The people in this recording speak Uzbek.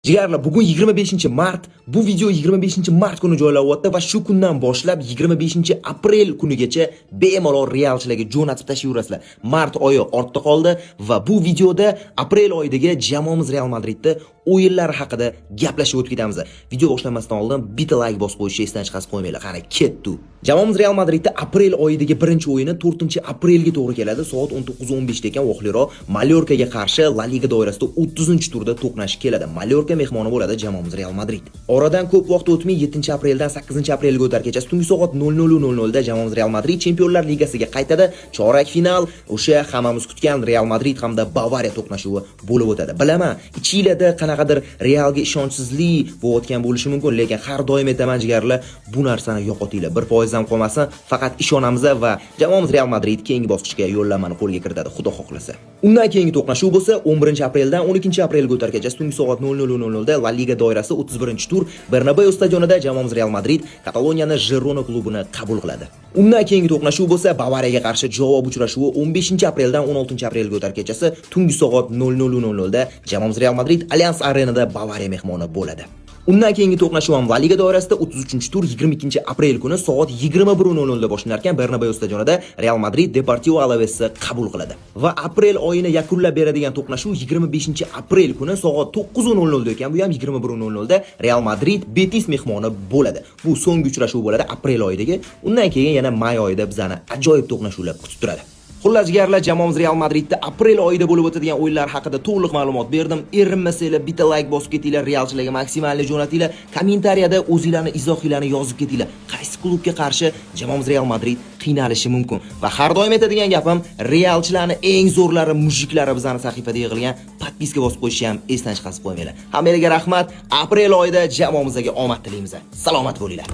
Jigarlar, bugun 25-mart, bu video 25-mart kuni joylanyapti va shu kundan boshlab 25-aprel kunigacha bemalol realchilarga jo'natib tashlayverasizlar. Mart oyi ortda qoldi va bu videoda aprel oyidagi jamoamiz Real Madridda o'yinlari haqida gaplashib o'tib ketamiz. Video boshlanmasdan oldin bitta like bosib qo'yishni esdan chiqarib qo'ymanglar. Qani, ketdi. Jamoamiz Real Madridda aprel oyidagi birinchi o'yini 4-aprelga to'g'ri keladi. Soat 19:15 da ekan, vohliroq Mallorkaga qarshi La Liga doirasida 30-turda to'qnash keladi. Mallorka mehmoni bo'ladi jamoamiz Real Madrid. Oradan ko'p vaqt o'tmay 7-apreldan 8-aprelga o'tar kechasi tungi soat 00:00 da jamoamiz Real Madrid Chempionlar Ligasiga qaytadi. Chorak final o'sha hammamiz kutgan Real Madrid hamda Bavariya to'qnashuvi bo'lib o'tadi. Bilaman, ichinglarda qanaqadir Realga ishonchsizlik bo'layotgan bo'lishi mumkin, lekin har doim aytaman, jigarlar, bu narsani yo'qotinglar. 1% ham qolmasin, faqat ishonamiz va jamoamiz Real Madrid keyingi bosqichga yo'llanmani qo'lga kiritadi, Xudo xohlasa. Undan keyingi to'qnashuv bo'lsa 11-apreldan 12-aprelga o'tar kechasi tungi soat 00:00 da La Liga doirasida 31-tur Bernabeu stadionida jamoamiz Real Madrid Kataloniyani Girona klubini qabul qiladi. Undan keyingi to'qnashuv bo'lsa Bavariyaga qarshi javob uchrashuvi 15-apreldan 16-aprelga o'tar kechasi tungi soat 00:00 da jamoamiz Real Madrid Allianz Arenada Bavariya mehmoni bo'ladi. Undan keyingi to'qnashuv ham La Liga doirasida 33-tur 22-aprel kuni soat 21:00 da boshlanar ekan, Bernabeu stadionida Real Madrid Deportivo Alavesni qabul qiladi. Va aprel oyini yakunlab beradigan to'qnashuv 25-aprel kuni soat 9:00 da ekan, bu ham 21:00 da Real Madrid Betis mehmoni bo'ladi. Bu so'nggi uchrashuv bo'ladi aprel oyidagi. Undan keyin yana may oyida bizani ajoyib to'qnashuvlar kutib turadi. Xullas, jigarlar, jamoamiz Real Madridda aprel oyida bo'lib o'tadigan o'yinlar haqida to'liq ma'lumot berdim. Erinmasanglar bitta like bosib ketinglar, realchilarga maksimalni jo'natinglar. Kommentariyada o'zinglarni izohinglarni yozib ketinglar. Qaysi klubga qarshi jamoamiz Real Madrid qiynalishi mumkin? Va har doim aytadigan gapim, realchilarni eng zo'rlari, мужик lari bizani sahifada yig'ilgan. Подписка bosib qo'yishni ham esdan chiqarib qo'ymanglar. Hammanglarga rahmat. Aprel oyida jamoamizga omad tilaymiz. Salomat bo'linglar.